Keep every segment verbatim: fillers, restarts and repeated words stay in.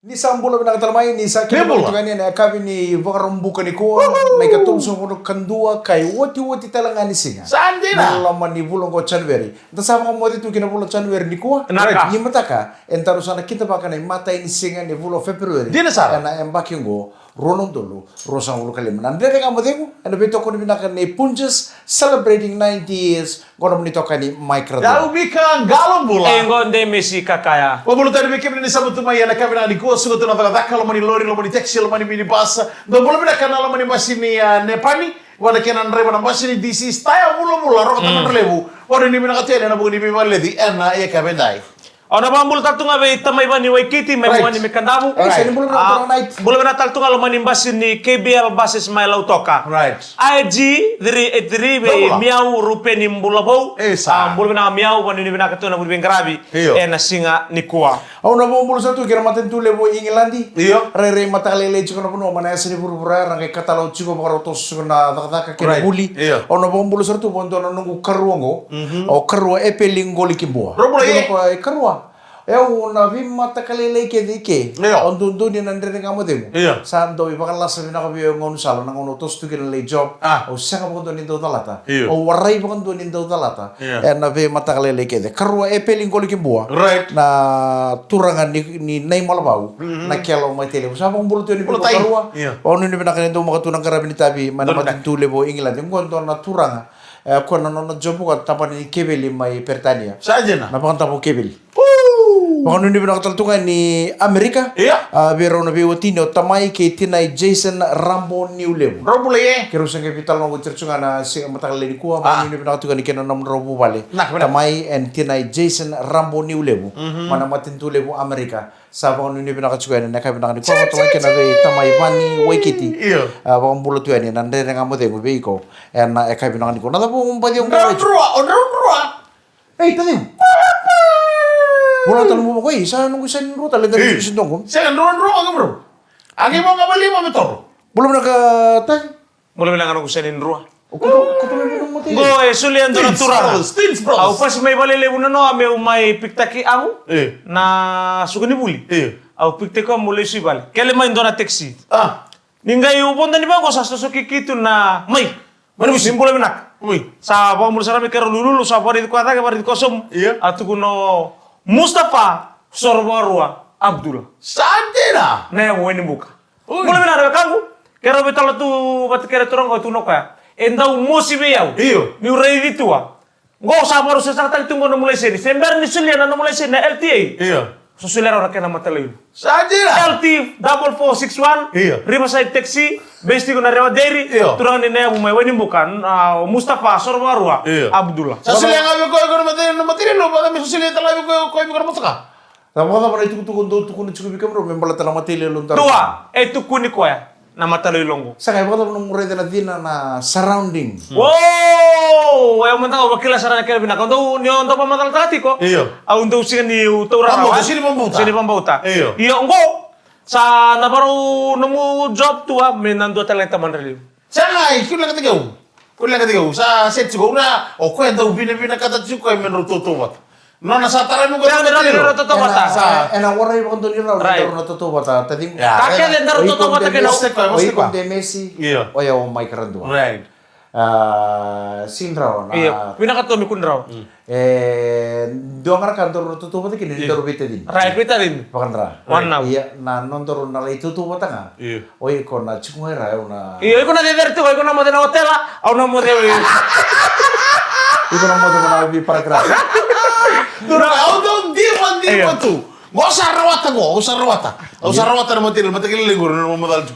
Ni sa bula vinaka tale mai, ni sa kena bula tiko yani ena yakavi ni Vakaraubuka nikua, na ikatolusagavulu ka dua, ka iotioti tale ga ni siga. Sa dina. Na loma ni vula oqo o January. Da sa vakamoce tu ki na vula o January nikua. Vinaka. Ni mataka, eda sa na kidavaka na imatai ni siga ni vula o February. Dina sara. Ena yabaki oqo, rua na udolu ruasagavulu ka lima. Na Dredre Ga Mo Cegu, ena veitokoni vinaka nei Punjas, celebrating ninety years, qo na nomuni itokani Mike Radua. Yau Mika Qalobula. E qo Demesi Kakaya. Vakabula tale vei kemuni ni sa mutu mai ena yakavi vinaka nikua, suka tu na cakacaka, loma ni lori, loma ni taxi, loma ni minibus. Dou bula vinaka na loma ni basi ni, ah, Nepani, vua na kena draiva na basi ni D C Style vulavula, Roko Tamadra Levu. Vakanuinui vinaka tu yani ena vuku ni veivakaleci ena yakavi edai. Au na vakabula tale tu ga vei tamai Vani Waikiti, mai Muani, mai Kadavu. Right. Right. Bula vinaka tale tu ga loma ni basi ni K B L buses mai Lautoka. Right. I G three eight three vei Miau Rupeni Bulavou. Isa. Ah, bula vinaka Miau, vakanuinui vinaka tu na vuli veiqaravi. Io. Ena siga nikua. Au na vakabula sara tu kei na matanitu levu o Igiladi. Io. Rairai mataka lailai tiko na vanua, mai na yasa ni vuravura, ra qai katalau tiko, vakarau toso tiko na cakacaka kei na vuli. Io. Au na vakabula sara tu vakadua na noqu karua oqo. Mhm. O karua Epeli Qoli Kibua. Rau bula. Io. Ko e karua. E au na veimataka lailai kece i ke. Io. Au dodonu na Dredre Ga Mo Cegu. Io. Sa dau ivakalasa vinaka vei au e gaunisala, na gauna au toso tu kina lai job. Ah. Au sega vakadua ni dau calata. Io. Au warai vakadua ni dau calata. Io. Ena veimataka lailai kece. Karua Epeli Qoli Kibua. Right. Na turaga ni, ni Naimalavau. Mhm. Na kelo mai Tailevu. Sa vakabula tu yani vei karua. Io. Vakanuinui vinaka ni daumaka tu na qaravi ni tavi mai na matanitu levu o Igiladi. Qo dua na turaga. E, o koya na nona job, o koya tabana ni keveli mai Peritania. Sa dina. Na vakadavo keveli. Vakanuinui vinaka tale tu ga ni Amerika. Io. A, vei rau na veiwatini o tamai kei tinai Jason Rabo Niulevu. Rau bula e. Keirau se qai veitalanoa oti tiko ga na siga mataka lailai nikua. Ah. Vakanuinui vinaka tu ga ni kei na nomudrau vuvale. Vinaka, vinaka. Tamai and tinai Jason Rabo Niulevu. Mhm. Mai na matanitu levu Amerika. Sa vakanuinui vinaka tiko yani ena yakavi vinaka nikua, vata kei na vei tamai Vani Waikiti. Io. A, vakabula tu yani na Dredre Ga Mo Cegu vei iko ena yakavi vinaka nikua. Na cava o baci au qaravi? Drau drua, o drau drua. Ei, taciqu. Bula tale mo vako, ei, sa noqu sa ni drua tale, da ni sisi noqu. Sega, drua drua, o qai bro. A qai mo qai vali mo me toro. Bula vinaka, taci. Bula vinaka noqu seni drua. O koto, koto mai vei nomu matei. Qo e solia e dua na turaga. Steens Brothers, Steens Brothers. Au pasi mai Valelevu na noa meu mai pikitaki au. E. Na suka ni vuli. E. Au pikitaki au meu lesu i vale. Kele mai dua na taxi. A. Ni qai u vodo ni vaqo sa sosoki keitou na mai. Mai na vusi. Ni bula vinaka. Mai. Sa vakabula sara mai keirau lululu, sa vakaraici koya cake, vakaraici koya sobu. Ia. A tukuna o Mustafa Sorovakarua Abdullah. Sa dina. Na yavu Wainibuka. Oi. Bula vinaka na wekaqu. Keirau veitalanoa tu vata kei ira turaga qo, tukuna o koya, e dau mosi vei au. Io. Niu raici tu a. Qo sa vakarau sesaka tale tu qo nomu laiseni. Se bera ni solia na nomu laiseni na L T A. Io. Sa solia rau na kena mataloilogo. Sa dina. L T double four six one. Io. Riverside Taxi. Base tiko na Rewa Dairy. Io. Turaga ni na yavu mai Wainibuka, na, o Mustafa Sorovakarua. Io. Abdullah. Sa solia ga vei koya, koya na mataloilogo, na mataloilogo, vata me sa solia tale vei koya, koya vei koya na motoka. Sa vakacava na itukutuku dou tukuna tiko vei kemudrau me baleta na mataloilogo? Dua, e tukuni koya na mataloilogo. Sega, e vakacava nomu raica na cina na surrounding? Uou, e au mada au vakila sara na kena vinaka. Au dau, ni au dau vakamacalataka tiko. Io. Au dau sega niu taura rawa. Sega ni vakabauta. Sega ni vakabauta. Io. Io, qo, sa na varau nomu job tu a, me na dua tale na tamadra liu. Sega, e kilo leqa tiko. Kilo leqa tiko. Sa seti tiko ura, o koya dau vinavinakata tiko koya me drau tautauvata. Nona sa tara mai qo na mataloilogo. Ena, ena warai vakadua ni rau, right, daru na tautauvata, taciqu. Ia, ka kece daru tautauvata kei na. O iko Demesi, o yau o Mike Radua. Right. A, sega ni rawa na. Io, vinaka tu me kua ni rawa. Mm. E dua ga na ka daru na tautauvata kina ni daru veitacini. Right, veitacini. Vakadra. One now. Ia, na nodaru na lai tautauvata ga. Io. O iko na tiko ga i ra, au na. Io, iko na cecere tiko, iko na moce na otela, au na moce. Iko na moce na veiparagraph. Dua na, au dau diva, diva tu. Qo sa rawata qo, au sa rawata. Au sa rawata na mataloilogo, mataloilogo qo na macala tu.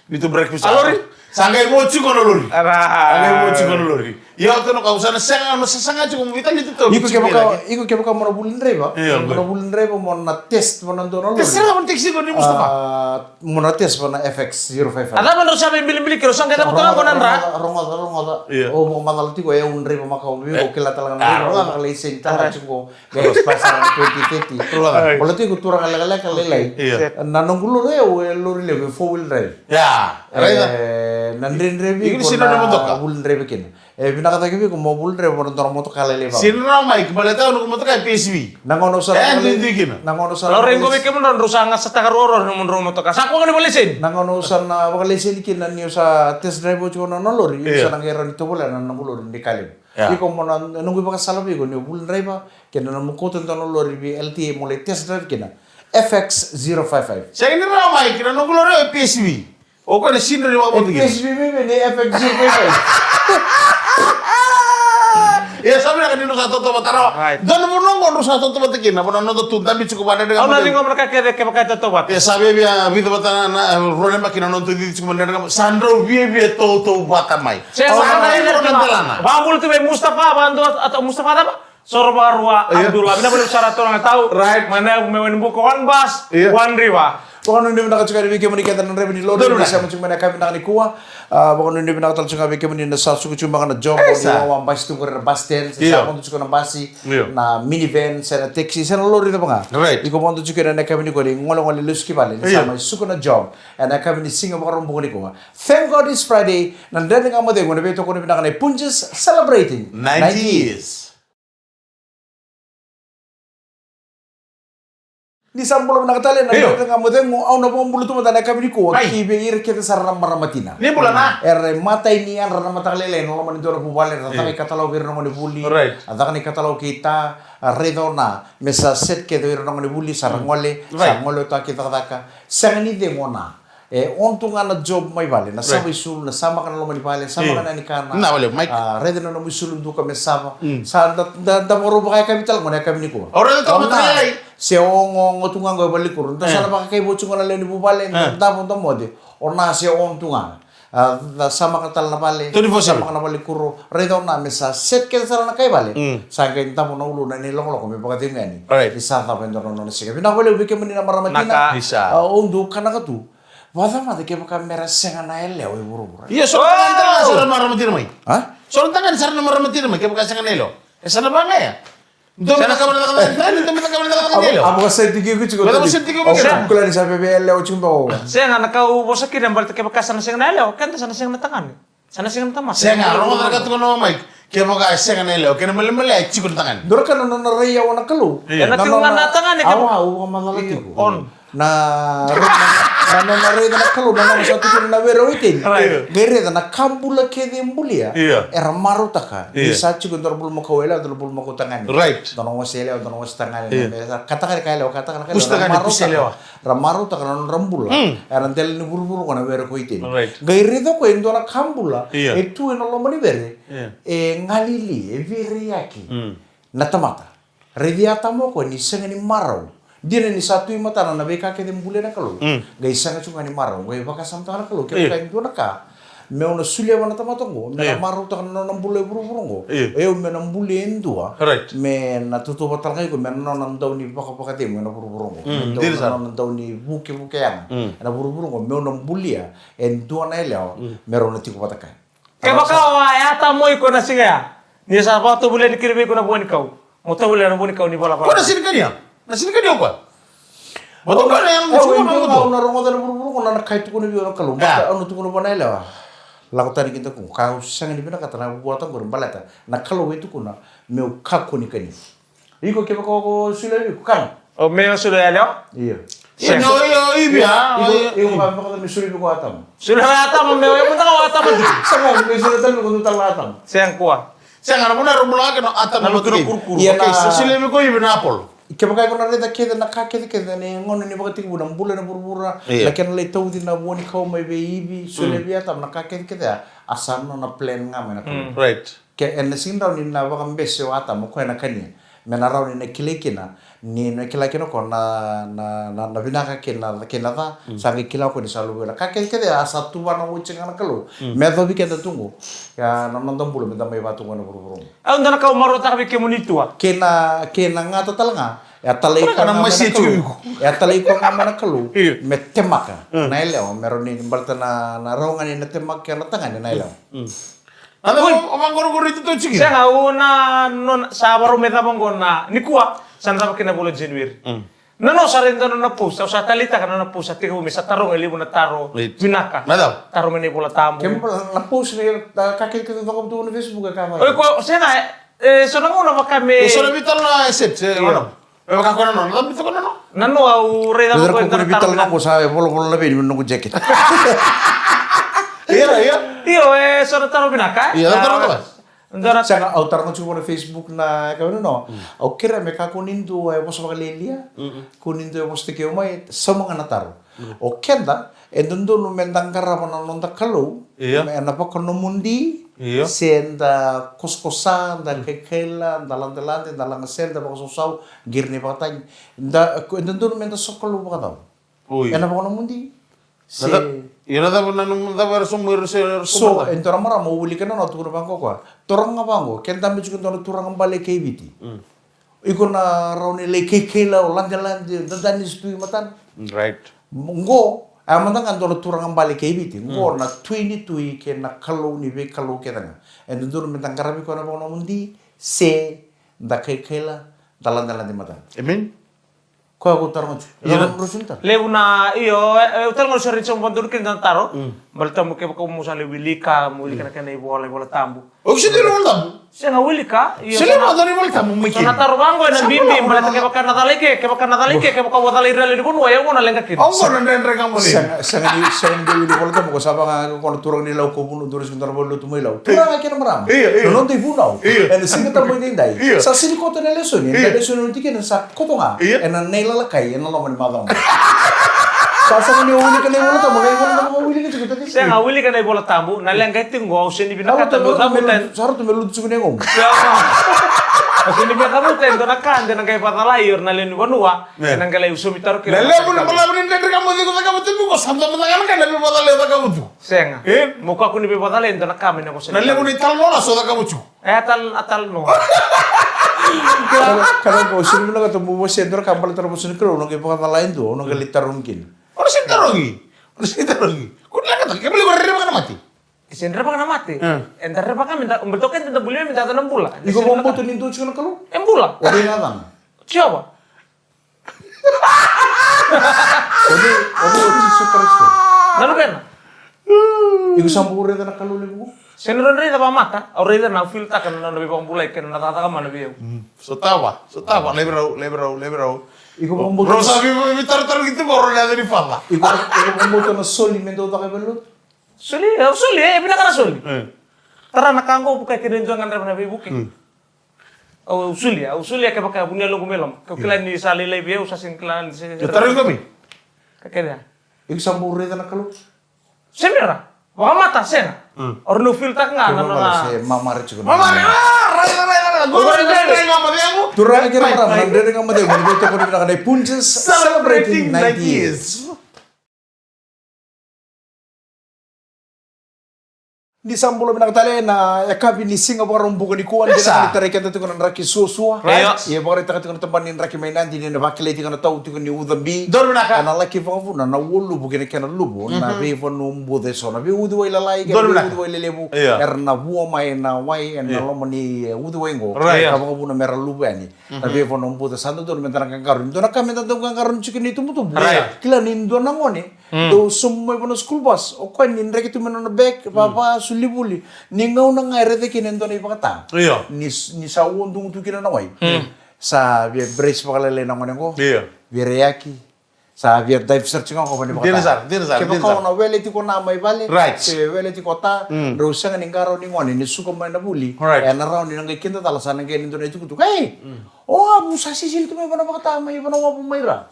Ni tu breakfast. A lori? Sa qai vo tiko na lori. Sa qai vo tiko na lori. Io, au tukuna o koya, au sa na sega, au na sasaga tiko mo veitalia tu. Iko kevaka, iko kevaka mo na vuli draiva. Io, mo na vuli draiva, mo na test, mo na dua na lori. Test sara mo na test tiko ni Mustafa. A, mo na test mo na F X zero five five. A cava drau sa veibilibili kei rau sa qai cava toka qo na dra. Rogoca, rogoca. Io. O mo macala tiko, e au draiva makawa, o kila tale ga na draiva, rogoca, laiseni tale ga tiko. Qai expire sara na twenty thirty. Rogoca. Baleta iko turaga lekaleka lailai. Io. Na noqu lori au, e lori levu, e four wheel drive. Ia, raica. E, Na dredrevi iko na vuli draiva kina. E vinaka cake vei iko mo vuli draiva na dua na motoka lailai vaka. Sinira mai ki baleta au na motoka e P S V. Na gauna au sa na duidui kina. Na gauna au sa na duidui kina. Laurai qo vei kemudrou drau sa gasataka ruarua na nomudrau motoka. Sa koya ga ni vakalaiseni. Na gauna au sa na vakalaiseni kina ni au sa test drive oti ko na noqu lori. Au sa na qai rawa ni tovolea na noqu lori ni ka levu. Iko mo na noqu ivakasala vei iko ni o vuli draiva kei na nomu kauta dua na lori vei L T A mo lai test drive kina. F X zero five five. Sega ni rawa mai kina noqu lori o P S V. O koya na sidra ni vakabauta kina. P S V mai vei ni F X zero five five. Ia sa vinaka ni drau sa tautauvata rawa. Dua na vanua qo drau sa tautauvata kina, vanua noda tu dabi tiko vadredre ga. Au na ciqoma na ka kece kevaka e tautauvata. Ia sa viavia vica vata na rua na yabaki na noda tu cici tiko vadredre ga. Sa drau viavia tautauvata mai. Sa na iko na delana. Vakabula tu vei Mustafa, vadua a Mustafa cava? Soro vakarua, Abdullah. Vinaka vakalevu sara turaga tau. Right. Mai na yau me wani buka one bus, one river. Vakanuinui vinaka tiko yani vei kemuni kece na draiva ni lori ni sema tiko mai na yakavi vinaka nikua. Vakanuinui vinaka tale tiko ga vei kemuni na sa suka tiko mai na job ni wawa basi tu qori na bus stand, se sa vodo tiko na basi, na minivan, se na taxi, se na lori cava ga. Right. Iko vodo tiko ena yakavi nikua ni golegole lesu ki vale ni sa mai suka na job. Ena yakavi ni siga Vakaraubuka nikua. Thank God it's Friday. Na Dredre Ga Mo Cegu na veitokoni vinaka nei Punjas celebrating ninety years. Ni sa bula vinaka tale na Dredre Ga Mo Cegu, au na vakabula tu mada na yakavi nikua ki vei ira kece sara na marama tina. Ni bula na. Era imatai ni yadra na mataka lailai ena loma ni dua na vuvale, era caka ikatalau vei ira na gonevuli. Right. A caka na ikatalau kei ta, a raica o na me sa set kece o ira na gonevuli, sa ra gole, sa gole o ta ki cakacaka. Sega ni cegu o na. E on tu ga na job mai vale, na sava isulu, na samaka na loma ni vale, samaka na yani kana. Na vale, Mike. A raica na nomu isulu duka me sava. Sa da, da, da vakarau vakayakavi tale gona yakavi nikua. O raica toka na mataka lailai. Se ogaoga tu ga qo e valenikuro. Da sa na vakakaivo tu ga na lewe ni vuvale, da davo da moce. O na se on tu ga. A, da samaka tale na vale, samaka na valenikuro. Raica o na me sa set kece sara na kai vale. Sa qai davo na uluna ni lokoloko me vakacegu yani. Ni sa cava e dua na nona siga. Vinaka vakalevu vei kemuni na marama tina. A, au dau kanaka tu. Vakacamata kevaka mera sega na yalewa e vuravura. Io, so na tagane tale ga sara na marama tina mai. A? So na tagane sara na marama tina mai kevaka sega na yalewa. E sa na vagaya. Dou me cakava na cakacaka ni yalewa. A vakasai tiko iko tiko. Vakasai tiko iko tiko. Kila ni sa veve yalewa tiko bau. Sega na ka au vosa kina baleta kevaka sa na sega na yalewa, keda sa na sega na tagane. Sa na sega na tamata. Sega, rogoca ka tiko na Mike. Kevaka e sega na yalewa, kena malemale e tiko na tagane. Dua na ka na nona rai yawa na Kalou. Ena tiko ga na tagane kevaka. Awa, au vakamacala tiko. On. Na, na, na nona raica na Kalou, na nona sa tukuna na were o Iteni. Right. Qai raica na ka bula kece e bulia. Io. Era marautaka. Io. Ni sa tiko e dua na bulumakau yalewa, dua na bulumakau tagane. Right. Dua na wase yalewa, dua na wase tagane. Io. Me sa kataka na ka yalewa, kataka na ka yalewa. Kusa tagane, kusa yalewa. Ra marautaka na nodra bula. Mm. Era dela ni vuravura ko na were ko Iteni. Right. Qai raica ko e dua na ka bula. Io. E tu ena loma ni were. Io. E galili, e veiraiyaki. Mm. Na tamata. Raici Atama o koya ni sega ni marau. Dina ni sa tu i matana na veika kece e bulia na Kalou. Mm. Qai sega tu ga ni marau, qai vakasamataka na Kalou. Io. Kevaka e dua na ka meu na solia vua na tamata oqo, me na marautaka na nona bula e vuravura oqo. Io. O yau meu na bulia e dua. Right. Me na tautauvata tale ga iko, me na nona dau ni vakavakacegu ena vuravura oqo. Mm, me dau dina na sara. Nona dau ni vukevuke yaga. Mm. Ena vuravura oqo, meu na bulia e dua na yalewa. Mm. Me rau na tiko vata kaya. Kevaka o a Atama o iko na siga ya, ni sa vakatovolea ni kiri vei iko na vua ni kau. Mo tovolea na vua ni kau ni valavala. Ko na sinikania. Na sinikania o koya. Mo tovolea na yalo ni tiko na moto. Au na rogoca na vuravura ko na na kai tukuna vei au na Kalou. Bata au na tukuna vua na yalewa. Lako tani ki dakuqu. Ka au sega ni vinakata na vua ta qori baleta na Kalou e tukuna meu kakua ni kania. Iko kevaka o solia vei iko kana. O meu solia yalewa? Io. Sega. Io, io, io, io. Iko, io. Iko ka vaka me solia vei iko Atama. Solia vei Atama meu, io, mada o Atama tu. Sega, me solia tale vei iko tu tale na Atama. Sega kua. Sega, na vuna rau bula kina o Atama na lutu na kurukuru. Ia na. Okay, so solia vei iko Ivi na apple. Kevaka iko na raica kece na ka kece kece na gauna ni vakatekivu na bula na vuravura. Io. Na kena lai tauci na vua ni kau mai vei Ivi, solia vei Atama na ka kece kece a sa nona plan ga mai na Kalou. Mm. Right. Ke ena sega ni rawa ni na vakabese o Atama o koya na kania. Me na rawa ni na kilai kina, ni na kila kina o koya na, na, na, na vinaka kei na, kei na ca, sa qai kila o koya ni sa luvena. Ka kece kece a sa tuvana oti ga na Kalou. Mm. Me yacovi keda tu qo. Ia na noda bula me da mai vaka tu qo na vuravura. Au dua na ka au marautaka vei kemuni tu a. Kei na, kei na gata tale ga. E a talai koya ga mai na Kalou. E a talai koya ga mai na Kalou. Io. Me temaka. Mm. Na yalewa, me rawa ni baleta na, na rawa ga ni na temaka kei na tagane na yalewa. Mm. Ana o vaqoroqoro i toto tiki. Sega, au na nona sa varau me cava oqo na nikua, sa na cava kina vula January. Mm. Na no sa raica na nona post, au sa taleitaka na nona post, sa tekivu me sa taroga e levu na taro. Right. Vinaka. Na cava? Taro mai na iVola Tabu. Ke mo na post ni, na ka kece kece caka tu na Facebook e ka vaka. Oi, ko, sega, e, so na gauna vaka me. E so na vital na set, e, io. Wana. E vaka ko na no, na vital ko na no. Na no au raica ko na vital na ko sa e volavola na vei ni noqu jacket. Io, io. Io, e so na taro vinaka, e? Io, na taro vinaka. Dua na sega, au taroga tiko na Facebook na ka vei na no. Au kerea me kakua ni dua e vosa vakalialia. Kua ni dua e vosa tekeu mai, sauma ga na taro. O keda, e dodonu me da qarava na noda Kalou, io, ena vakanomudi, io, se da kosakosa, da kaikaila, da ladelade, da lagasere, da vakasausau, qiri ni vakatagi. Da, e dodonu me da sokalou vakacava? Oi. Ena vakanomudi. Se. Io, na cava na, na cava era sauma, era se, era sauma. So, e dua na marama au wilika na no, tukuna vaqo o koya. Turaga vaqo, ke dabe tiko dua na turaga bale kei Viti. Iko na rawa ni lai kaikaila, o ladelade, dada ni tui matana. Right. Qo, a mada ga dua na turaga bale kei Viti. Qo na Tui ni tui kei na Kalou ni veikalou kece ga. E dodonu me da qaravi koya ena vakanomudi, se da kaikaila, da ladelade matana. Amen. Koya ko taroga tiko. Io. Levu na, io, e, e, taroga tiko, sa raica, sa vakadodonu kina na taro. Baleta mo kevaka mo sa lai wilika, mo wilika na kena ivola, iVola Tabu. O kisi dina iVola Tabu. Sega, wilika, io. Sega, sa na, na iVola Tabu, mai kina. Sa na taro vaqo ena bibi, baleta kevaka na cala i ke, kevaka na cala i ke, kevaka o cala i rale ni vanua, e o na leqa kina. O qo na dredre ga mo ni. Sega, sega ni, sega ni wili iVola Tabu, ko sa vaka ko na turaga ni Lau ko vunau, dua na sega dua na vale lotu mai Lau. Turaga kei na marama. Io, io. Na noda ivunau. Io. Ena Siga Tabu edaidai. Io. Sa sini koto na lesoni, io, na lesoni na tikina sa koto ga. Io. Ena nei lalakai, ena loma ni macawa. Sa sega ni o wilika na iVola Tabu, na iVola Tabu o wilika tiko tati. Sega, wilika na iVola Tabu, na leqa e tiko qo, au sega ni vinakata meu cavuta. Sa rauta me lutu tiko na igomu. Au sega ni vinakata e dua na ka, de na qai vakacalai, ira na lewe ni vanua, ena qai lai usomi taro kina. Na levu ni balavu ni dredre ka mo ciko cakava tiko, sa dua na cakava tiko. Sega. E? Mo kakua ni veivakacalai e dua na ka mai na vosa. Na levu ni talanoa so cakava tiko. E, a tal, a talanoa. Ka, ka na qo, sega ni vinakata mo vosa e dua na ka baleta na vosa ni Kalou, na qai vakacala e dua, na qai lai tarogi kina. O na sega ni tarogi. O na sega ni tarogi. Ko na ka, ke bale ko rerevaka na mate. E sega ni rerevaka na mate. E da rerevaka me da, baleta o keda da buli me da yaco na bula. Iko vakabauta ni dua tiko na Kalou? E bula. O cei na yacana? Jiova. O cei, o cei o Jisu Karisito? Na Luvena. Iko sa bau raica na Kalou levu? Sega ni raica vakamata, au raica na, au feel-taka na nona veivakabulai kei na nona cakacaka mana vei au. Sotava, sotava, laivi rau, laivi rau, laivi rau. Iko vakabauta. Rau sa vei, vei, veitaratara ki tiko, rau na yaca ni fala. Iko, iko vakabauta na soli me dau caka e valenilotu? Soli, au soli, e vinaka na soli. Tara na ka qo, vukai kina e dua ga drava na veivuke. Au, au solia, au solia kevaka e vu ni yaloqu mai loma. Ke o kila ni sa lailai vei au, sa sega ni kila ni se. Io, tarogi koya mai. Ka kece ya. Iko sa bau raica na Kalou? Sega ni ra. Vakamata, sega. O rau na feel-taka ga na nona. Mamare tiko. Mamare, ah, raica, raica, raica. Turaga kei na marama, na Dredre Ga Mo Cegu, ni veitokoni vinaka na Punjas, celebrating ninety years. Ni sa bula vinaka tale na yakavi ni siga Vakaraubuka nikua, ni sa tarai keda tiko na draki suasua. Right. Ia vakaraitaka tiko na tabana ni draki mai Nadi ni na vakilai tiko na tau tiko ni ucabi. Donu vinaka. Ena laki vakavuna na Ualuvu kei na kena luvu, na veivanua buca eso, na veiuciwai lalai kei na veiuciwai lelevu. Era na vua mai na wai ena loma ni, e, uciwai qo. Right. Ka vakavuna mera luvu yani. Na veivanua buca, sa dodonu meda na qaqarauni. Dua na ka meda dau qaqarauni tiko ni tubutubu. Right. Kila ni dua na gone dau sobu mai vua na school bus, o koya ni draki tu mai na nona bag, vava, soli vuli. Ni gauna ga e raica kina e dua na ivakata. Io. Ni, ni sa uadugu tu kina na wai. Sa via brace vakalailai na gone qo. Io. Via raiaki. Sa via dive search ga qo vani vakata. Dina sara, dina sara, dina sara. Kevaka o na wele tiko na mai vale. Right. Se wele tiko ta. Drau sega ni qarauni gone ni suka mai na vuli. Right. Ena rawa ni na qai kidacala sa na qai ni dua na itukutuku. Ei! O avu sa sisili tu mai vana vakata mai vana wavu mai ra.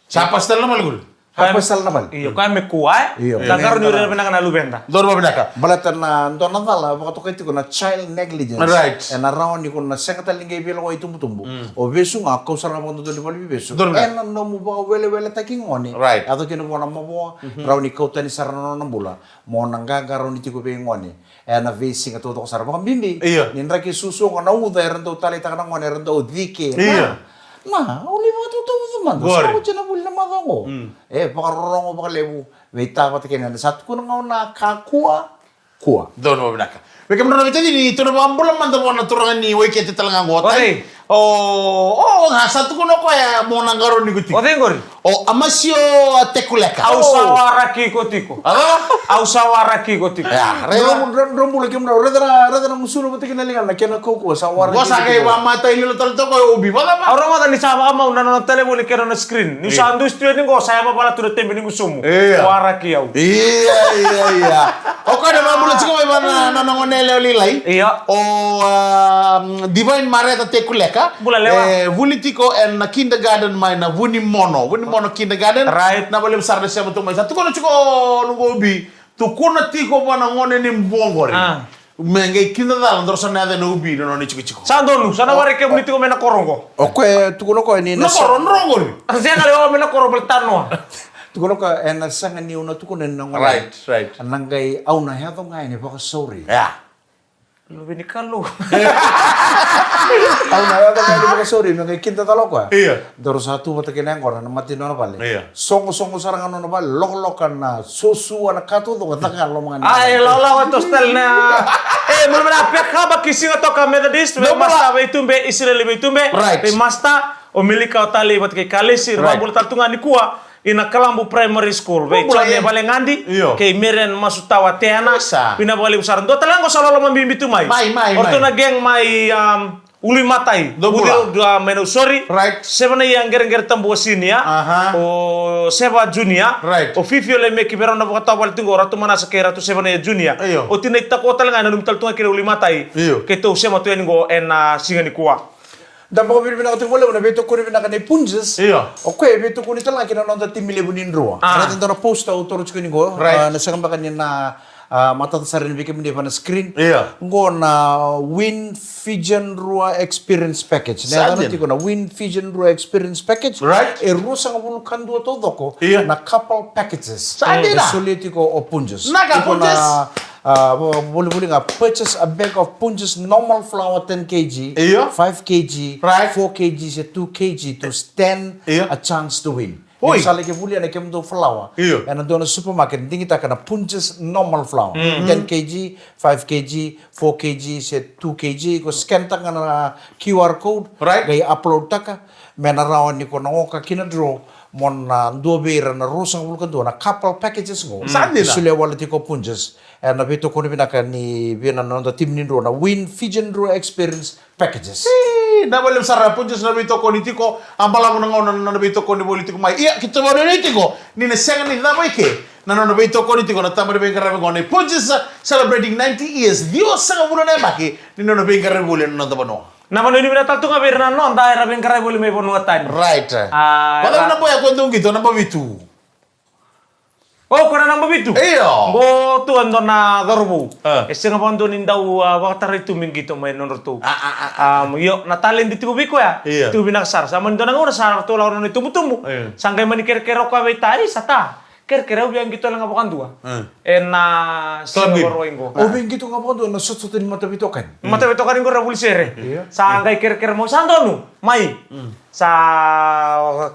Sa pasi tale na vale qori. Sa pasi tale na vale. Io, koya me kua, e? Io. Qaqarauni ira vinaka na luveda. Donu vakavinaka. Baleta na dua na cala vakatokai tiko na child negligence. Right. Ena rawa ni ko na sega tale ni qai veilewai tubutubu. O vesu ga, kau sara ga vakadodonu ni valeniveivesu. Donu vakavinaka. Ena nomu vakaweleweletaki gone. Right. Yaco kina vua na mavoa, rawa ni kau tani sara na nona bula. Mo na qaqarauni tiko vei gone. Ena veisiga taucoko sara vakabibi. Io. Ni draki suasua qo na uca era dau taleitaka na gone era dau cike. Io. Na, na, au lai vakatautauvaca mada. Qori. Sa oti na vuli na macawa qo. E vakarorogo vakalevu. Veitavata kei na, sa tukuna ga o na kakua. Kua. Donu vakavinaka. Vei kemudrou na veitacini, tou na vakabula mada vua na turaga ni Waikete tale ga qo. Oi. O, o, O ga sa tukuna o koya mo na qarauni iko tiko. O cei qori? O Amasio Tekuleka. Au sa waraki iko tiko. A? Au sa waraki iko tiko. Ya, raica. Dro-, dro-, dro bula kemudrou, raica na, raica na gusuna vata kei na ligana, na kena kaukauwa sa waraki iko tiko. Qo sa qai vamata i lilo tale toka o Ubi, vacava? Au rogoca ni sa vakamau na nona talevoni kei na nona screen. Ni sa dusi tu yani qo, sa yavavala tu na tebi ni gusumu. Ia. Waraki au. Ia, ia, ia. O koya na vakabula tiko mai vua na, na, na gone yalewa lailai. Ia. O, um, Divine Mareta Tekuleka. Bula lewa. E, vuli tiko ena kindergarten mai na Vunimono. Vunimono kindergarten. Right. Vinaka vakalevu sara na sema tu mai. Sa tukuna tiko o noqu Ubi. Tukuna tiko vua na gone ni Bua qori. Ah. Me qai kidacala, daru sa na yaca na Ubi na nona itikotiko. Sa donu, sa na waraki kemuni tiko mai na koro qo. O koya e tukuna o koya ni na koro, na koro qori. A sega ni lewa mai na koro, baleta na noa. Tukuna o koya ena sega ni au na tukuna ni na gone. Right, right. Na qai au na yaco ga yani vakasauri. Yeah. Luve ni Kalou. Au na yaco ga yani vakasauri, me qai kidacala o koya. Ia. Daru sa tu vata kei na yaqona, na mata ni nona vale. Ia. Sogosogo sara ga na nona vale, lokaloka na suasua, na ka taucoko, caka ga loma ga ni. Ai, lawalawa toso tale na. E, bula vinaka, Pekaba ki Sigatoka Methodist, vei Master Veitube, Isireli Veitube. Right. Vei Master, o Milika, o Tali, vata kei Kalesi, right. Vakabula tale tu ga nikua. Ina Kalabu Primary School, vei Jone Valegadi, io, kei Marian Masutawa Teana. Isa. Vinaka vakalevu sara. Dua tale ga qo sa loloma bibi tu mai. Mai, mai, mai. O ratou na gang mai, um, Uluimatai. Dou bula. Uciroad, uh, mai Nausori. Right. Sevanaia Qereqere Tabua Senior. Aha. O Seva Junior. Right. O Fifi, o Lemeki, vei rau na vakatawavale tu qo, o Ratu Manasa kei Ratu Sevanaia Junior. Io. O Tinai Tako tale ga, nanumi tale tu ga kina Uluimatai. Io. Keitou sema tu yani qo ena siga nikua. Da vakavinavinaka tiko vakalevu na veitokoni vinaka nei Punjas. Io. O koya e veitokoni tale ga kina noda timi levu ni Drua. Ah. Raica dua na poster au taura tiko ni qo. Right. Ah, na sega beka ni na, ah, matata sara ni vei kemuni ena screen. Io. Qo na Win Fijian Drua Experience Package. Na yacana tiko na Win Fijian Drua Experience Package. Right. E ruasagavulu ka dua taucoko. Io. Na couple packages. Sa dina. E solia tiko o Punjas. Na ka Punjas. Tiko na Ah, vo-, volivoli ga, purchase a bag of Punjas normal flour ten K G, io, five K G, right, four K G se two K G to stand, io, a chance to win. Oi. Ni sa laki volia na kemudou flour. Io. Ena dua na supermarket, digitaka na Punjas normal flour. Mm. Ten K G, five K G, four K G se two K G, ko scan taka na Q R code, right, qai upload taka, me na rawa ni ko na oka ki na draw, mo na dua vei ira na ruasagavulu ka dua na couple packages qo. Sa dina. Solia wale tiko o Punjas. Ena veitokoni vinaka ni vei na noda timi ni Drua na Win Fijian Drua Experience Packages. Ii, na vale sara Punjas na veitokoni tiko, a balavu na gauna na veitokoni voli tiko mai. Ia, keitou vakanuinui tiko ni na sega ni cava i ke na nona veitokoni tiko na taba ni veiqaravi qo nei Punjas, celebrating ninety years, ciwasagavulu na yabaki ni nona veiqaravi voli ena noda vanua. Na vakanuinui vinaka tale tu ga vei ira na noda era veiqaravi voli mai vanua tani. Right. Ah, vaka na boy ko dou qito, naba vitu. O, ko na naba vitu? Io. Qo tu e dua na cauravou. Ah. E sega vakadua ni dau, ah, vakatarai tu me qito mai nodratou. Ah, ah, ah, ah. Ah, io, na talent tiko vei koya. Io. Tu vinaka sara. Sa mani dua na gauna sa ratou lako na nona itubutubu. Io. Sa qai mani kerekere o koya vei ta, "Ei, sa ta. Kerekere, au via qito tale ga vakadua." Ah. Ena siga Vakarauwai qo. Au via qito ga vakadua na sotasota ni mataveitokani. Mataveitokani qo ra vuli sere. Io. Sa qai kerekere mai, sa donu. Mai. Mm. Sa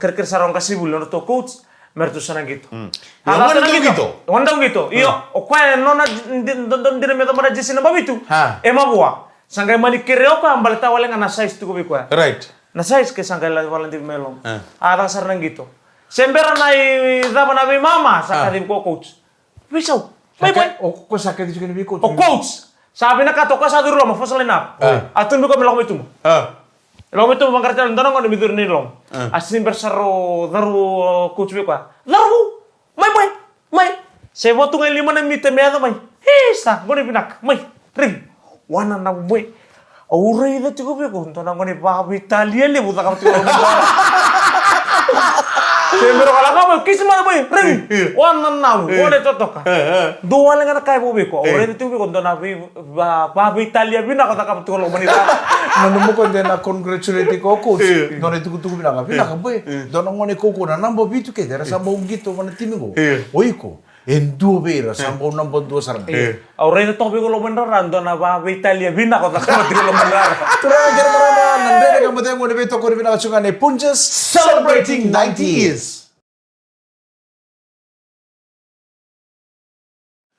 kerekere sara o qasenivuli, nodratou coach. Me ratou sa na qito. Mm. A, ia, sa na qito. Gone dau qito. Io, ah, o koya e nona di-, di-, dodonu dina me yaco mai na jersey naba vitu. Ah. E mavoa. Sa qai mani kerea o koya, baleta wale ga na size tiko vei koya. Right. Na size ke sa qai lai valadivi mai loma. Ah. A, caka sara na qito. Se bera na icava na veimama, sa, ah, kacivi koya o coach. Veisau. Mai, mai. O koya sa kacivi tiko na vei coach. O coach. Sa vinakata o koya sa curu loma, first line up. Ah. A tukuni koya me lako mai tuba. Ah. Lako mai tuba, vaqara tale e dua na gone me curu i loma. Ah. A sibera sara o cauravou, o coach vei koya. Cauravou! Mai, mai! Mai! Se vo tu ga e lima na mita me yaco mai. Isa, gone vinaka. Mai, raici. Wananavu mai. Au raica tiko vei iko, dua na gone vakaveitalia levu cakava tiko. Sibera o koya lako mai, kisi mai, mai, raici. Io. Wananavu, io, gone totoka. Eh, eh. Dua wale ga na ka e vo vei iko. Au, eh, raica tiko vei iko, dua na vei va-, vaveitalia vinaka o cakava tiko loma ni ra. Na nomu ko de na congratulate ko coach. Io. Dua na itukutuku vinaka. Vinaka, io, boy. Io. Dua na gone kaukaua na naba vitu kece, era sa bau qito vua na timi qo. Io. O iko, e dua vei ira, sa, io, bau naba dua sara ga. Io. Au raica toka vei iko loma ni rara, dua na vaveitalia vinaka o cakava tiko loma ni rara. Turaga kei na marama, na Dredre Ga Mo Cegu ena veitokoni vinaka tiko ga nei Punjas, celebrating ninety years.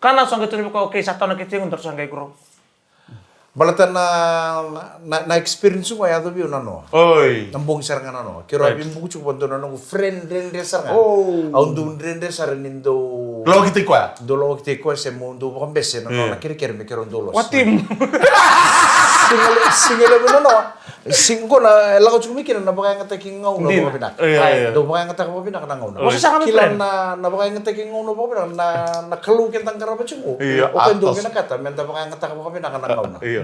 Kana sa qai tukuna vei koya, okay, sa tau na kete qo, daru sa qai grow. Baleta na, na, na experience qo e yaco vei au na noa. Oi. Na bogi sara ga na noa. Keirau a veibuku tiko vua dua na noqu friend dredre sara ga. Oh. Au dau dredre sara ni dau lawakitaki koya. Dau lawakitaki koya se meu dau vakabese na noa, na kerekere me keirau dau losi. What team? Siga le-, siga levu na noa. Siga qo na e lako tiko mai kina na vakayagataki gauna vakavinaka. Io, io. Dau vakayagataka vakavinaka na gauna. Oi. Kila na, na vakayagataki gauna vakavinaka na, na Kalou keda qarava tiko. Io, o koya dau vinakata meda vakayagataka vakavinaka na gauna. Io.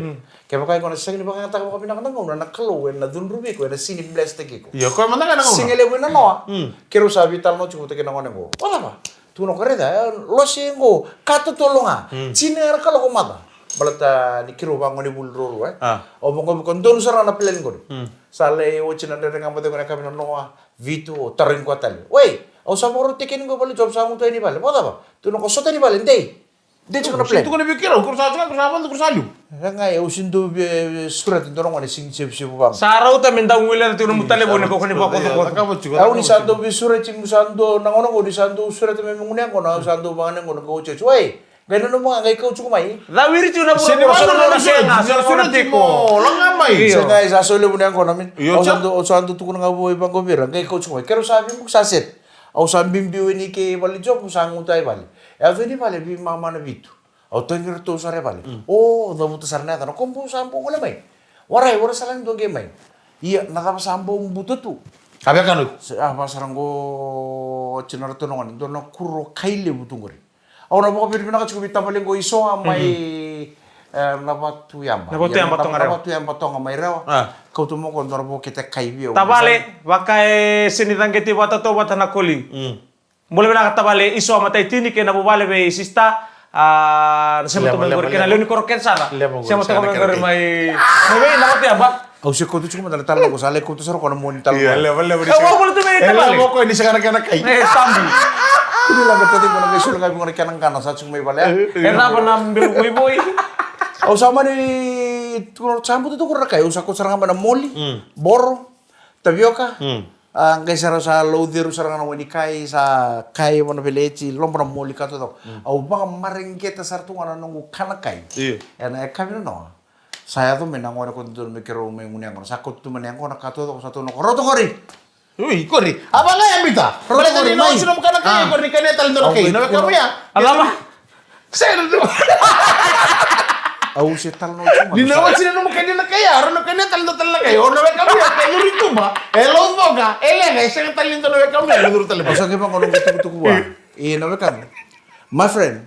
Kevaka iko na sega ni vakayagataka vakavinaka na gauna, na Kalou ena cudruvi iko, ena sega ni bless-taki iko. Io, koya mada ga na gauna. Siga levu na noa. Keirau sa veitalanoa tiko vata kei na gone qo. Vakacava? Tukuna o koya, raica, e, lose qo, ka totolo ga. Tini era kaloko mada. Baleta ni keirau vagonevuli ruarua, e. Au vaqo vei koya, donu sara ga na plan qori. Sa lai oti na dredre ga, moce qo na yakavi na noa, vitu, au tarogi koya tale. Wei, au sa vakarau tekeni qo i vale, job sa gutu yani i vale. Vakacava? Tukuna o koya, sota ni vale, dei. Dei tiko na plan. Tukuna vei keirau, keirau sa, keirau sa vada, keirau sa liu. Ragai, au sega ni dau via sureta e dua na gone sega ni sevusevu vaqo. Sa rauta me dau guileca tiko na nomu talevoni ko ni vakakocokoco. Au ni sa dau via sureta, ni sa dau na gauna qo ni sa dau sureta me gunu yaqona, au sa dau vaqo na gauna qo, oti, oti. Wei, qai nanuma ga, qai kau tiko mai. Cawiri tiko na vuravura, so na nona sega, so na nona tiko. Laga mai. Io. Sega, sa so levu na yaqona, min. Io, au sa dau, au sa dau tukuna ga vua i vaqo vei ira, qai kau tiko mai. Keirau sa veivuke, sa set. Au sa biubiu yani kei vale ni job, sa guta i vale. E yaco yani i vale, veimama na vitu. Au tagi iratou sara i vale. O, cavuta sara na yacana. Ko bau sa bau gole mai. Warai, warai, sa lagi dua qai mai. Ia, na cava sa bau buta tu? A via kana. A, va sara qo, oti na ratou na gone. Dua na kuro kai levu tu qori. Au na vakavinavinaka tiko vei tavale qo i Soa mai, e, Navatuyaba. Navatuyaba, ia, Toga Rewa. Navatuyaba, Toga mai Rewa. A. Kauta mai o koya dua na vokete kai vei au. Tavale, vaka e sega ni caqeti vata, tautauvata na koli. Bula vinaka tavale i Soa, matai tini kei na vuvale vei sista, a, na sema toka mai qori kei na lewe ni koro kece sara. Sema toka mai qori mai, mai vei Navatuyaba. Au se kauta tiko mada na talanoa qo, sa lai kauta sara o koya na moni talanoa. Ia, leva, leva, ni sega. Au vula tu mai tavale. Leva o koya ni sega na kena kai. E, tabu. Kua ni lako tati qo na qai sulu ga vei qo na kena qana, sa tiko mai vale, a? E cava na belu voivoi? Au sa mani, tukuna, sa buta tu qo na kai, au sa kauta sara ga mai na moli, boro, tavioka. A, qai sara sa lauceru sara ga na wai ni kai, sa kai vana veleti, loba na moli ka taucoko. Au vakamareqeta sara tu ga na noqu kana kai. Io. Ena yakavi na noa. Sa yaco mai na gone ko dodonu me keirau mai gunu yaqona. Sa kauta tu mai na yaqona ka taucoko, sa tukuna o koya, rauta qori. Ui, qori. A vaka ya, Bita. Rauta qori, mai. Baleta ni na oti nomu kana kai, qori ni kania tale dua na kai. Na wekamu ya. A cava? Sega tu. Au se talanoa tu ga. Ni na oti na nomu kania na kai ya, o na kania tale dua tale na kai. O na wekamu ya, ke curu i tuba. E laucoka, e leqa, e sega tale ni dua na wekamu ya, e curu tale. Au sa qai vaqo noqu tukutuku vua. E, na wekaqu. My friend,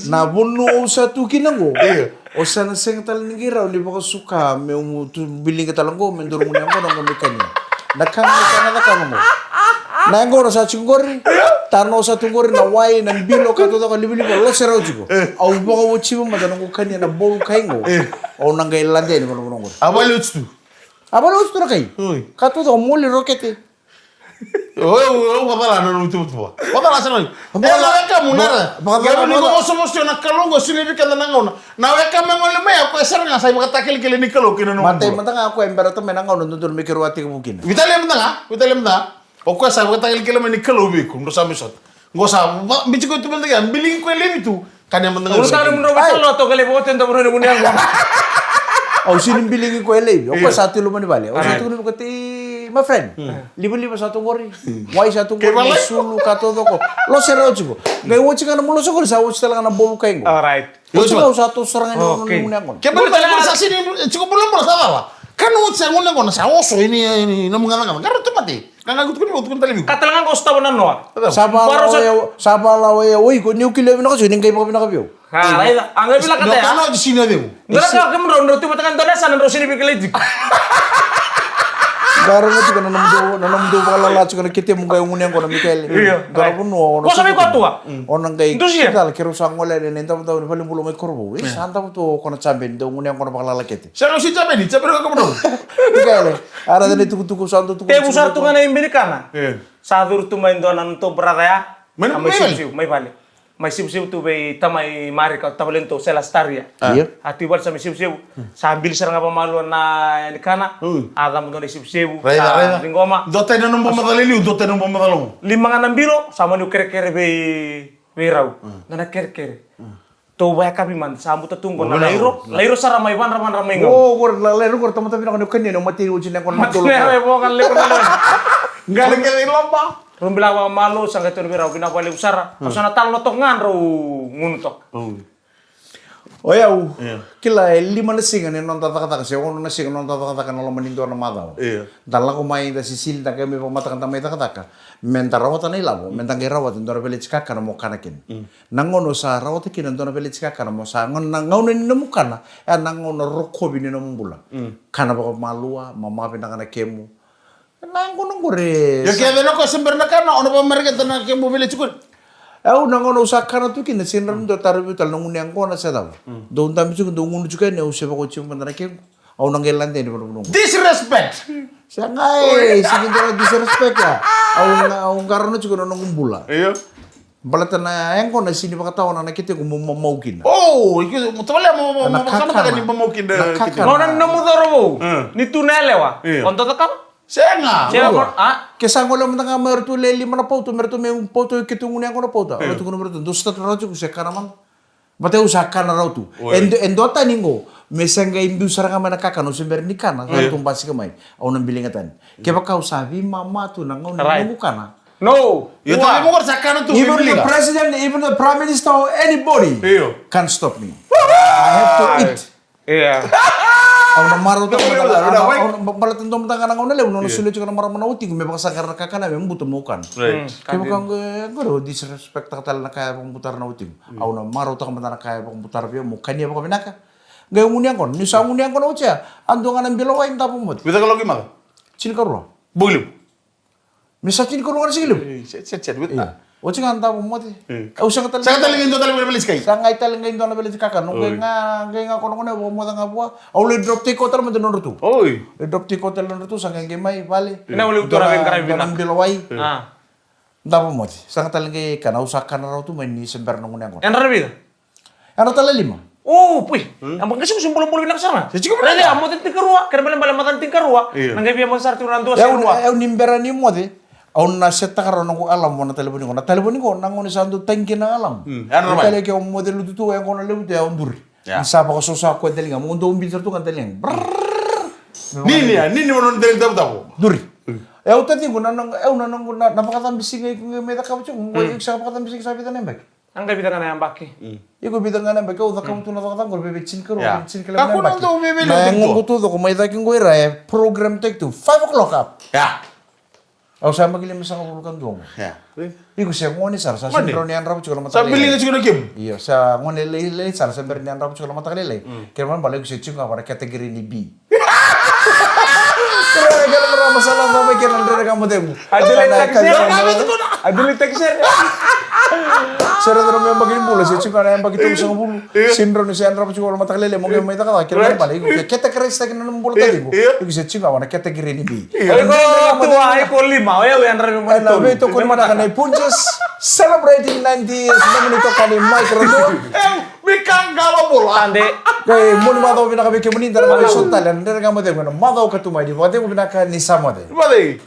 na vanua au sa tu kina qo. Io. O sa na sega tale ni qai rawa ni vakasuka meu tu biliga tale qo, me daru gunu yaqona qo me kania. Na ka ga au sa na cakava qo. Na yaqona sa tiko qori, tara na au sa tu qori, na wai, na bilo, ka taucoko, livaliva, lose rawa tiko. E. Au vakauachiva mada noqu kania na bolu kai qo. E. Au na qai lade yani vanavana qori. A vale oti tu. A vale oti tu na kai. Oi. Ka taucoko, moli, rokete. O, o, o, vakacala na nomu tuvatuva. Vakacala sara. E, na wekamu, na ra. Vakacala, vakacala. Qai ni vosovosoi na Kalou qo, sega ni vei keda na gauna. Na wekamu e gole mai, o koya sara ga sa ivakatakilakila ni Kalou kei na nomu bula. Matai mada ga o koya e berata mai na gauna dodonu me keirau a tekivu kina. Veitalia mada ga, veitalia mada ga. O koya sa ivakatakilakila mai ni Kalou vei iko, drau sa mai sota. Qo sa, va, biuti koya tu mada ga, biligi koya e laivi tu. Kania mada ga. Au sa na mudrou vata lo toka levu o tenda mudrou ni gunu yaqona. Au sega ni biligi koya e laivi. O koya sa tu i loma ni vale. Au sa tukuna vei koya, my friend. Livaliva sa tu qori. Wai sa tu qori. Sulu ka taucoko. Lose rawa tiko. Qai oti ga na nomu lose qori, sa oti tale ga na bolu kai qo. All right. Oti ga au sa toso sara ga ni gunu yaqona. Ke baleta ni sa sega ni tiko bulabula sa cava. Ka na oti sa gunu yaqona sa oso ini, ini nomu gacagaca. Qarauna tu mada. Ka ga kutuku ni, kutuku ni tale vei iko. Ka tale ga qo sotava na noa. Sa vala o ya, sa vala o ya, o iko, niu kilai vinaka tiko, ni qai vakavinaka vei au. A, raica, a qai vinaka tiko. Ka na oti sini o ceu. Qara ka kemudrau, drau tu vata ga dua na yasana, drau sini veikalai tiko. Qarauna tiko na nomudou, na nomudou vakalala tiko na ketemu qai gunu yaqona Mikaele. Io. Qara vanua, o na sa mai kotua. O na qai kitala keirau sa gole yani na idavodavo ni valenibula mai Korovou. E, sa davo tu o koya na Jabe, dau gunu yaqona vakalala kete. Sa rau si Jabe ni, Jabe ni ka kemudrau. Mikaele. Ara cana itukutuku sa dau tuku. Tevu sara tu ga na ibe ni kana. E. Sa curu tu mai dua na nodatou brother ya. Mai na, mai vale. Mai sivusivu, mai vale. Mai sivusivu tu vei tamai Marika, tavale nodatou Sela Staria. A. Io. A tu i vale sa mai sivusivu. Sa bili sara ga vakamalua na yani kana. A cama dua na isivusivu. Raica, raica. Ciqoma. Dua tani na nomu macala i liu, dua tani na nomu macala. Lima ga na bilo, sa mani kerekere vei Vei rau. Dua na kerekere. Tou vakayakavi mada, sa buta tu qo na lairo. Lairo sara mai vadravadra mai qo. O, qori na lairo qori tamata vinaka ni kania ni mateni oti na qo na dolo. Mateni e voga levu na levu. Qale qale i loma. Rau bila vakamalua, sa qai tonu vei rau, vinaka vakalevu sara. Au sa na talanoa toka ga drau gunu toka. O yau, kila e lima na siga ni noda cakacaka, se ono na siga ni noda cakacaka na loma ni dua na macawa. Da lako mai, da sisili, da qai mai vakamataka, da mai cakacaka. Me da rawata na ilavo, me da qai rawata e dua na veleti kakana mo kana kina. Na gauna o sa rawata kina e dua na veleti kakana mo sa, na gauna ni nomu kana, e na gauna rokovi ni nomu bula. Kana vakamalua, mama vinaka na kemu. Na yaqona qori. Io, ke vei na koya se bera na kana, o na vakamareqeta na kemu veleti qori. Au na gauna au sa kana tu kina, se na dua tara vei tale na gunu yaqona se cava. Dou dabe tiko, dou gunu tiko yani, au se vakaoti mada na kequ. Au na qai lade yani vanavanua. Disrespect. Se qai, se qai dua na disrespect ya. Au na, au qarauna tiko na noqu bula. Io. Baleta na yaqona sini vakatawana na ketequ mo mamau kina. O, iko mo tavale mo mo mo kana taka ni mamau kina. Na kakana. Gauna ni nomu cauravou. Ni tu na yalewa. Io. O dau cakava? Sega. Sega. Ke sa gole mada ga mai ratou le lima na pauta, me ratou me pauta, ke tu gunu yaqona pauta. Ratou gunu me ratou dou start ratou tiko se kana mada. Baleta au sa kana rau tu. E dua tani qo me se qai biu sara ga mai na kakana, au se bera ni kana, sa ratou basika mai. Au na biliga tani. Kevaka au sa veimama tu na gauna ni noqu kana. No. Io, tale mo qori sa kana tu. Even the president, even the prime minister or anybody can't stop me. I have to eat. Au na marautaka mada ga na gauna levu, na nona solia tiko na marama na watiqu me vakasaqara na kakana me buta mo kana. Kevaka qori o disrespecttaka tale na ka e vakabutara na watiqu. Au na marautaka mada na ka e vakabutara vei au mo kania vakavinaka. Qai gunu yaqona, ni sa gunu yaqona oti ya, a dua ga na bila wai davo moce. Vica kaloko i maca? Tinikarua. Bogi levu. Me sa tinikarua ga na siga levu. Oti ga davo moce. Au sega tale, sega tale qai dua tale qai veleti kai. Sa qai tale qai dua na veleti kakana. Qai ga, qai ga kono gone au vakamoce ga vua. Au lai drop take out tale mada nodratou. Lai drop take out tale nodratou, sa qai qai mai vale. Ena ule utora vei qaravi na bila wai. Davo moce. Sega tale qai kana, au sa kana rau tu mai ni se bera na gunu yaqona. Yadra na vica? Yadra tale lima. O, pui. Yabaki qase qo se bulabula vinaka sara ga. Se tiko vinaka. Raica, a moce tinikarua, kena ibalebale maca ni tinikarua. Na qai via moce sara tiko na dua se rua. Au ni bera ni moce. Au na setaka rau noqu alarm vua na talevoni qo. Na talevoni qo, na gauna sa dau tagi kina na alarm. Yadra mai. Tale ke au moce lutu tu, e qo na levu tu, e au duri. Ni sa vakasosa koya daliga, mo dau bica tu ga daliga. Brrrr. Nini, a, nini mo nona daliga davo davo. Duri. E au taciqu, na, na, e au na noqu, na, na vakacabisiga iko qai mai cakava tiko, qo iko sa vakacabisiga sa vica na yabaki. A qai vica ga na yabaki. Iko vica ga na yabaki, au cakava tu na cakacaka qori, vei, vei tinikarua, vei tinikarua na yabaki. Na yagoqu tu coko mai cake qo ira, e program take tu, five o'clock up. Au sa yabaki limasagavulu ka dua qo. Iko se gone sara, sa sega ni rawa ni yadrava tiko na mataka lailai. Sa biliga tiko na kemu. Io, sa gone lailai sara, sa bera ni yadrava tiko na mataka lailai. Kena ibalebale iko se tiko ga vua na category ni B. Kena, kena marama, sa lako mai kena dredre ga mo cegu. A dele taxi. A dele taxi. Se rau na me yabaki ni bula, se tiko na yabaki tolusagavulu. Sega ni rawa ni se yadrava tiko na mataka lailai, mo qai mai cakacaka, kena ibalebale iko ke category-taki na nomu bula taciqu. Iko se tiko ga vua na category ni B. Iko tu a, iko lima, o yau yadravi mai tolu. Ena veitokoni vinaka nei Punjas, celebrating ninety years, nomuni itokani Mike Radua. Mika Qalabola. Tade. Qai moni macawa vinaka vei kemuni, da na mai sota tale ena dredre ga mo cegu ena macawa ka tu mai, ni vakacegu vinaka, ni sa moce. Moce.